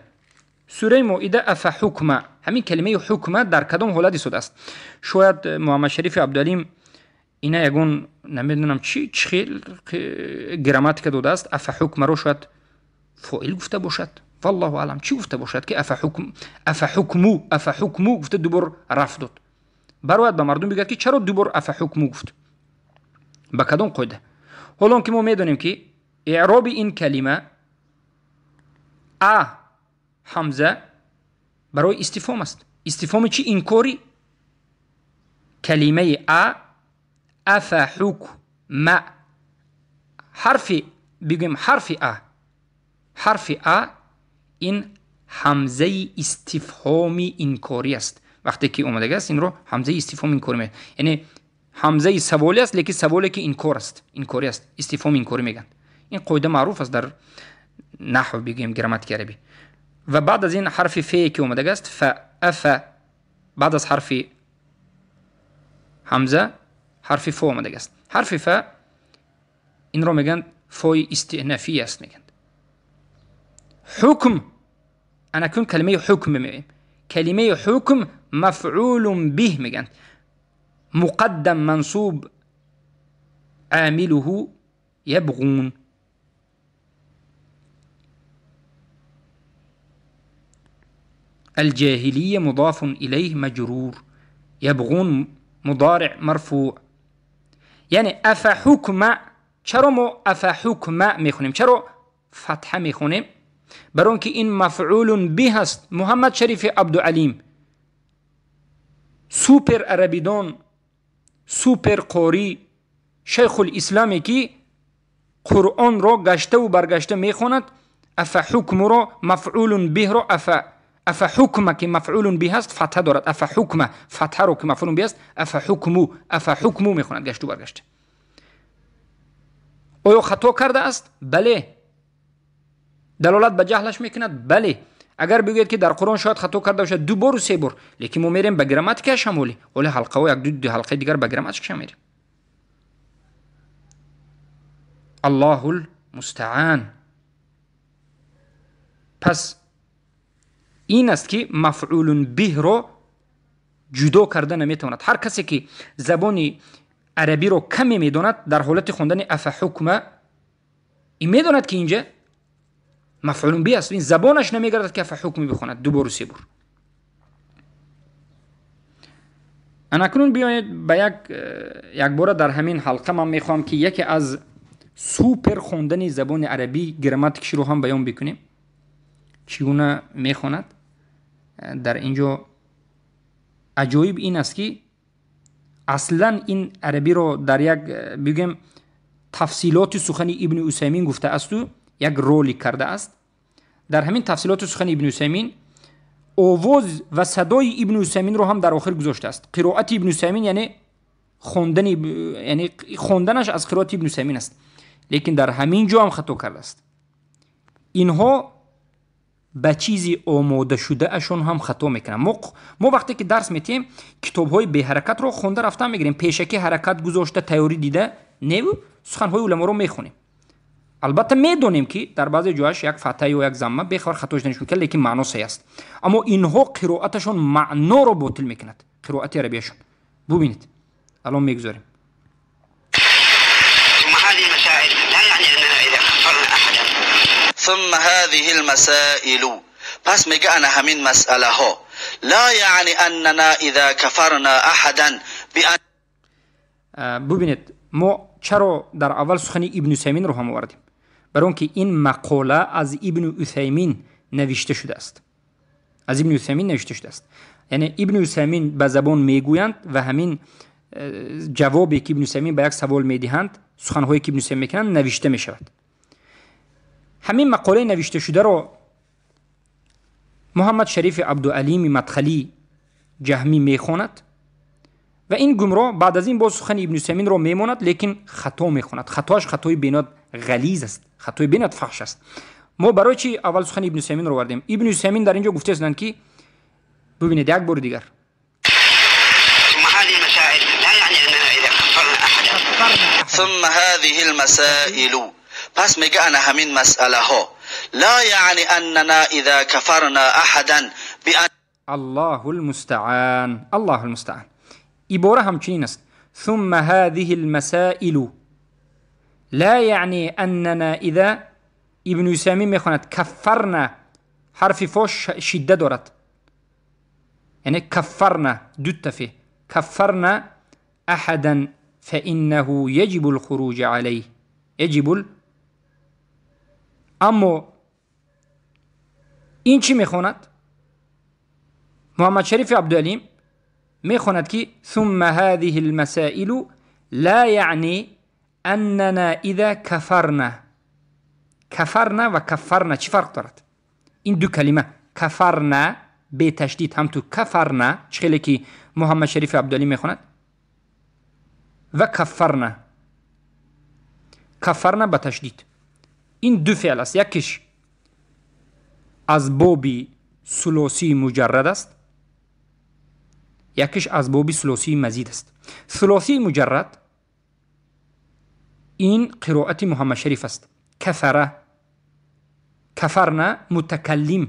Speaker 2: سوره مائده اف حکمه، همین کلمه حکمه در کدام حالت ایستاده است؟ شاید محمد شریف عبدالعلیم اینا یگون نمیدونم چی خیلی گراماتیک داده است. اف حکمه رو شاید فاعل گفته باشد، والله اعلم چی گفته باشد که اف حکم، اف حکمو، اف حکمو گفته دوبار رفت داد. برایت به مردم بگه که چرا دوبار اف حکمو گفت، به کدام قاعده؟ حالا که ما میدونیم که اعراب این کلمه ا حمزه برای استفهام است. استفهام چی؟ انکاری. کلمه ا اف حکم، حرف بگیم حرف ا، حرف ا این حمزه استفهامی انکاری است. وقتی که اومده است این رو حمزه استفهام انکاری میگن، یعنی حمزه سوالی است لیکن سوالی که انکار است، انکاری است، استفهام انکاری میگن. این قاعده معروف است در نحو بگیم گراماتیک عربی. و بعد از این حرف ف که اومده است، ف اف، بعد از حرف حمزه حرف ف اومده است. حرف ف این رو میگن فای استئنافی است میگن. حکم، انا کن کلمه حکم میگیم، Калимаи ҳукм мафъулун биҳ мегӯянд. Муқаддам мансуб амилуҳу ябғун. الجاهلية مضاف إليه مجرور، يبغون مضارع مرفوع. یعنی افحکم، چرا ما افحکم میخونیم؟ چرا فتحه میخونیم؟ برای اینکه این مفعول به هست. محمد شریف عبدالعلیم سوپر عربیدان، سوپر قاری، شیخ الاسلامی که قرآن را گشته و برگشته میخواند، افحکم را مفعول به را افحکم که مفعول به هست فتحه دارد. افحکم فتحه را که مفعول به است افحکمو، افحکمو میخواند گشته و برگشته. آیا خطا کرده است؟ بله. دلالت به جهلش میکند؟ بله. اگر بگوید که در قرآن شاید خطا کرده باشد دو بار و سه بار، لیکن ما میریم به گراماتیکش هم، ولی حلقه و یک دو حلقه دیگر به گراماتیکش هم میریم. الله المستعان. پس این است که مفعول به را جدا کرده نمیتواند. هر کسی که زبان عربی را کمی میداند در حالت خواندن افحکم این میداند که اینجا مفعول به است، این زبانش نمیگردد که افحکم بخواند دو بار و سه بار. اکنون بیایید به یک بار در همین حلقه من میخوام که یکی از سوپر خواندن زبان عربی گراماتیکش رو هم بیان بکنیم، چگونه میخواند. در اینجا عجایب این است که اصلا این عربی رو در یک بگیم تفصیلات سخن ابن عثیمین گفته است و یک رولی کرده است. در همین تفصیلات سخن ابن عثیمین آواز و صدای ابن عثیمین رو هم در آخر گذاشته است. قرائت ابن عثیمین یعنی خواندن، یعنی خواندنش از قرائت ابن عثیمین است، لیکن در همین جا هم خطا کرده است. اینها به چیزی آماده شده اشون هم خطا میکنن. ما وقتی که درس میتیم کتاب های به حرکت رو خونده رفتن میگیریم، پیشکی حرکت گذاشته تیوری دیده نه، سخن های علما رو میخونیم. البته میدونیم که در بعضی جاهاش یک فتحه و یک ضمه بخور خطاش نشون میکنه، لیکن معنا صحیح است. اما اینها قرائتشون معنا رو باطل میکند، قرائت عربیشون. ببینید الان میگذاریم.
Speaker 4: ثم هذه المسائل، پس میگه انا همین مسئله ها لا یعنی اننا اذا کفرنا احدا بان.
Speaker 2: ببینید ما چرا در اول سخن ابن عثیمین رو هم آوردیم؟ برای اینکه این مقاله از ابن عثیمین نوشته شده است، از ابن عثیمین نوشته شده است. یعنی ابن عثیمین به زبان میگویند و همین جوابی که ابن عثیمین به یک سوال میدهند، سخنهایی که ابن عثیمین میکنند نوشته میشود. همین مقاله نوشته شده رو محمد شریف عبدالعلیم مدخلی جهمی میخواند و این گمراه بعد از این باز سخن ابن عثیمین رو میماند، لیکن خطا میخواند. خطاش خطای بیناد غلیظ است، خطای بیناد فحش است. ما برای چی اول سخن ابن عثیمین رو آوردیم؟ ابن عثیمین در اینجا گفته هستند که ببینید یک بار دیگر،
Speaker 4: ثم هذه المسائل، پس میگه انا همین مسئله ها لا یعنی اننا اذا کفرنا احدا بان.
Speaker 2: الله المستعان، الله المستعان. عباره همچنین است. ثم هذه المسائل لا یعنی اننا اذا. ابن عثیمین میخواند کفرنا، حرف فاش شده دارد، یعنی کفرنا دو تفه، کفرنا احدا فانه يجب الخروج عليه، يجب. اما این چی میخواند؟ محمد شریف عبدالعلیم میخواند که ثم هذه المسائل لا یعنی اننا اذا کفرنا. کفرنا و کفرنا چی فرق دارد؟ این دو کلمه کفرنا به تشدید هم تو کفرنا چه خیلی که محمد شریف عبدالعلیم میخواند و کفرنا، کفرنا به تشدید، این دو فعل است. یکیش از باب ثلاثی مجرد است، یکیش از باب ثلاثی مزید است. ثلاثی مجرد این قرائت محمد شریف است. کفره، کفرنا متکلم،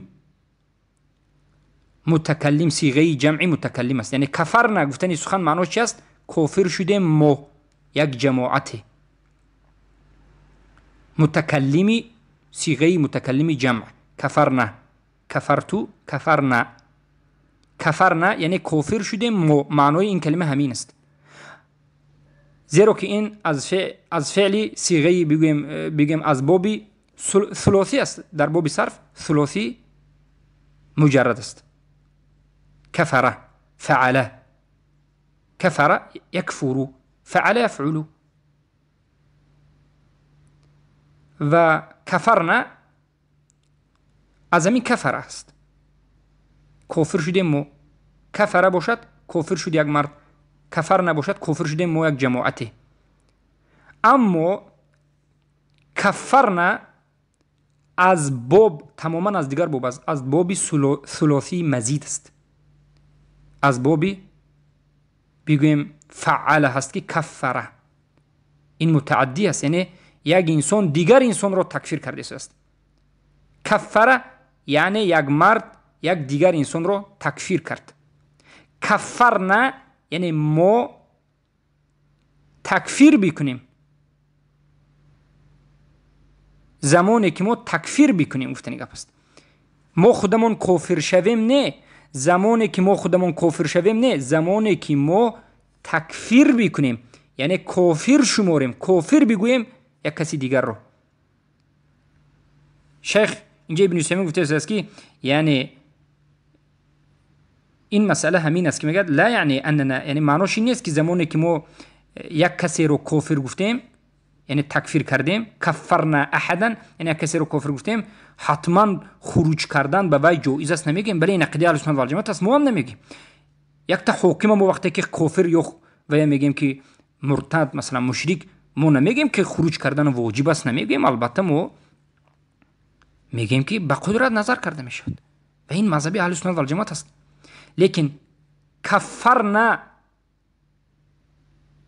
Speaker 2: мутакаллим, сиғаи ҷамъи мутакаллим аст. Яъне кафарна гуфтани сухан маънош чи аст? Кофир шудем мо, як ҷамоате. Мутакаллими, сиғаи мутакаллими ҷамъ. Кафарна, кафарту, кафарна. Кафарна яъне кофир шудем мо. Маънои ин калима ҳамин аст. Зеро ки ин аз феъли сиғаи бигӯем аз боби сулосӣ аст. Дар боби сарф сулосӣ муҷаррад аст. Кафара, фаала. Кафара якфуру, фаала яфъулу. Ва кафарна аз ҳамин кафара аст. Кофир шудем мо. Кафара бошад, кофир шуд як мард. Кафар набошад, кофир шудем мо як ҷамоате. Аммо кафарна аз боб тамоман аз дигар боб аст, аз боби сулосии мазид аст. Аз боби бигӯем фаъала ҳаст ки каффара. Ин мутааддӣ аст, яъне як инсон дигар инсонро такфир кардааст. Каффара яъне як мард як дигар инсонро такфир кард. Каффарна яъне мо такфир бикунем. Замоне ки мо такфир бикунем, гуфтани гап аст. Мо худамон кофир шавем не, замоне ки мо худамон кофир шавем не, замоне ки мо такфир бикунем, яъне кофир шуморем, кофир бигӯем як каси дигарро. Шайх инҷа Ибни Усаймин гуфтааст ки яъне ин масъала ҳамин аст ки мегӯяд ла яъне аннана, яъне маънош ин нест ки замоне ки мо як касеро кофир гуфтем, яъне такфир кардем, каффарна аҳадан, яъне як касеро кофир гуфтем, ҳатман хуруҷ кардан ба вай ҷоиз аст намегӯем. Бале, ин ақидаи аҳли суннат валҷамоат аст, мо ҳам намегӯем. Якта ҳокима мо вақте ки кофир ё вая мегӯем ки муртад, масалан мушрик, мо намегӯем ки хуруҷ кардан воҷиб аст, намегӯем. Албатта мо мегӯем ки ба қудрат назар карда мешавад ва ин мазҳаби аҳли суннат валҷамоат аст. Лекин каффарна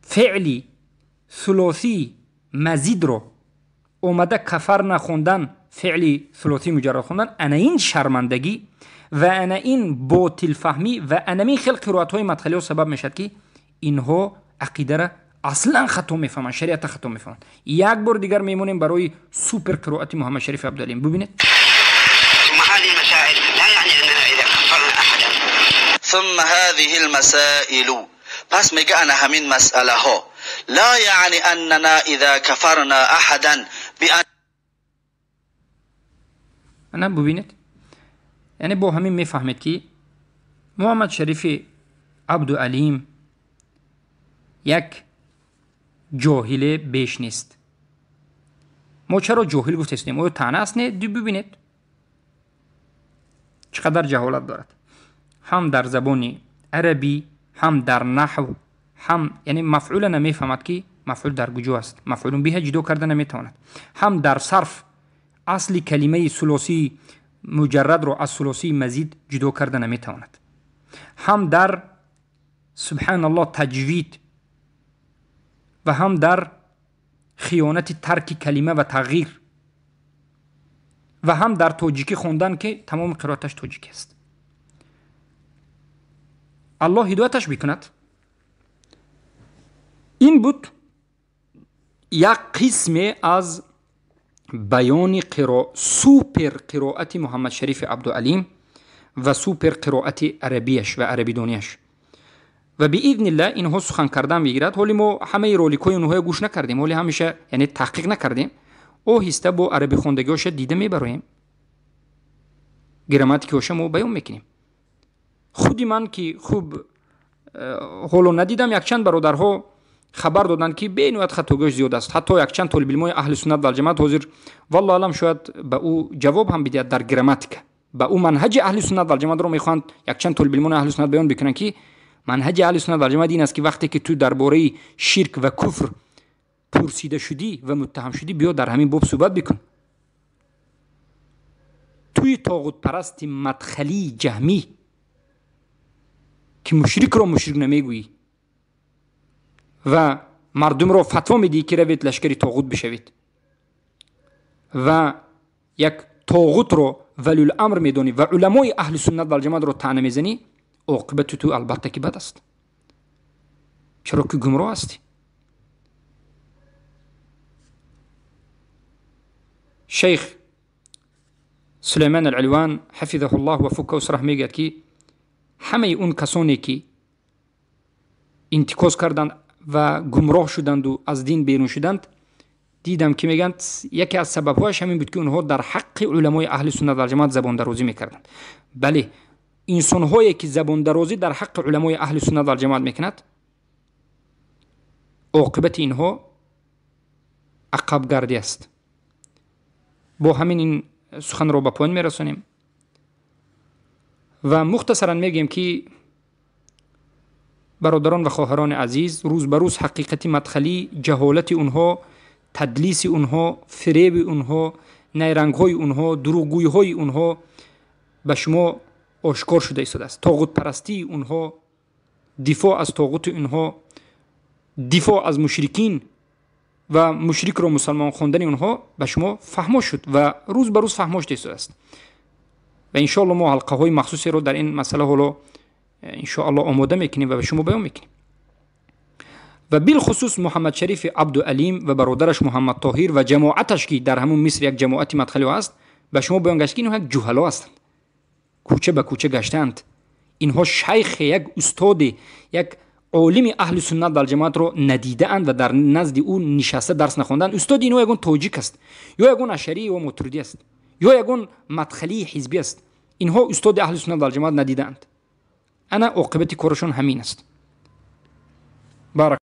Speaker 2: феъли сулосии мазидро омада кафарна хондан, феъли сулосии муҷаррад хондан, ана ин шармандагӣ ва ана ин ботилфаҳмӣ ва анамин хел қироатҳои мадхалиҳо сабаб мешавад ки инҳо ақидара аслан хато мефаҳманд, шариата хато мефаҳманд. Як бор дигар мемонем барои супер қироати Муҳаммад Шариф Абдуалим. Бубинед.
Speaker 4: ثم هذه المسائل، پس میگه انا همین مسئله ها لا يعني اننا اذا كفرنا احدا بان.
Speaker 2: انا ببینید، یعنی با همین میفهمید که محمد شریف عبدالعلیم یک جاهل بیش نیست. ما چرا جاهل گفتیم؟ او طعنه است نه؟ ببینید چقدر جهالت دارد، هم در زبان عربی، هم در نحو، هم یعنی مفعول نمیفهمد که مفعول در کجا است، مفعول به جدا کرده نمیتواند، هم در صرف اصل کلمه ثلاثی مجرد رو از ثلاثی مزید جدا کرده نمیتواند، هم در سبحان الله تجوید و هم در خیانت ترک کلمه و تغییر و هم در توجیکی خوندن که تمام قرائتش توجیکی است. الله هدایتش بکند. این بود یک قسم از بیان سوپر قرائت محمد شریف عبدالعلیم و سوپر قرائت عربیش و عربی دانیش و باذن الله اینها سخن کردن میگیرد. حالی ما همه رولикҳои онҳоя гӯш накардем, ҳоли ҳамеша яъне таҳқиқ накардем. Оҳиста бо араби хондагиҳоша дида мебароем, грамматикиҳоша мо баён мекунем. Худи ман ки хуб ҳоло надидам, якчанд бародарҳо хабар доданд ки бениҳоят хатогиҳош зиёд аст. Ҳатто якчанд толибилмои аҳли суннат валҷамоат ҳозир валлоҳу алам шояд ба ӯ ҷавоб ҳам бидиҳад дар грамматика. Ба ӯ манҳаҷи аҳли суннат валҷамоатро мехоҳанд якчанд толибилмони аҳли суннат баён бикунанд ки манҳаҷи аҳли суннат валҷамоат ин аст ки вақте ки ту дар бораи ширк ва куфр пурсида шудӣ ва муттаҳам шудӣ, биё дар ҳамин боб суҳбат бикун. Туи тоғутпарасти мадхалии ҷаҳмӣ ки мушрикро мушрик намегӯӣ ва мардумро фатво медиҳӣ ки равед лашкари тоғут бишавед ва як тоғутро валиул-амр медонӣ ва уламои аҳли суннат валҷамоатро таъна мезанӣ, оқибати ту албатта ки бад аст, чаро ки гумроҳ ҳастӣ. Шейх Сулайман Алилван ҳафизаҳуллоҳ ва фукка усраҳ мегӯяд, ки ҳамаи он касоне ки интикос карданд ва гумроҳ шуданду аз дин берун шуданд, дидам ки мегӯянд яке аз сабабҳояш ҳамин буд, ки онҳо дар ҳаққи уламои аҳли суннат валҷамоат забондарозӣ мекарданд. Бале, инсонҳое ки забондарозӣ дар ҳаққи уламои аҳли суннат валҷамоат мекунад, оқибати инҳо ақабгардӣ аст. Бо ҳамин ин суханро ба поён мерасонем ва мухтасаран мегӯем, ки бародарон ва хоҳарони азиз, рӯз ба рӯз ҳақиқати мадхалӣ, ҷаҳолати онҳо, тадлиси онҳо, фиреби онҳо, найрангҳои онҳо, дурӯғгӯиҳои онҳо ба шумо ошкор шуда истодааст. Тоғутпарастии онҳо, дифоъ аз тоғути онҳо, дифоъ аз мушрикин ва мушрикро мусалмон хондани онҳо ба шумо фаҳмо шуд ва рӯз ба рӯз фаҳмо шуда истодааст. Ва иншоалло мо ҳалқаҳои махсусеро дар ин масъала ҳоло иншоалло омода мекунем ва ба шумо баён мекунем. Ва билхусус Муҳаммад Шарифи Абдуалим ва бародараш Муҳаммад Тоҳир ва ҷамоаташ, ки дар ҳамун Миср як ҷамоати мадхалиҳо аст, ба шумо баён гашт, ки инҳо як ҷуҳало ҳастанд, кӯча ба кӯча гаштаанд. Инҳо шайхе, як устоде, як олими аҳли суннат валҷамоатро надидаанд ва дар назди ӯ нишаста дарс нахондаанд. Устоди инҳо ягон тоҷик аст, ё ягон ашарӣ ё мотуридӣ аст, ё ягон мадхалии ҳизбӣ аст. Инҳо устоди аҳли суннат валҷамоат надидаанд. Ана оқибати корашон ҳамин аст. Барак.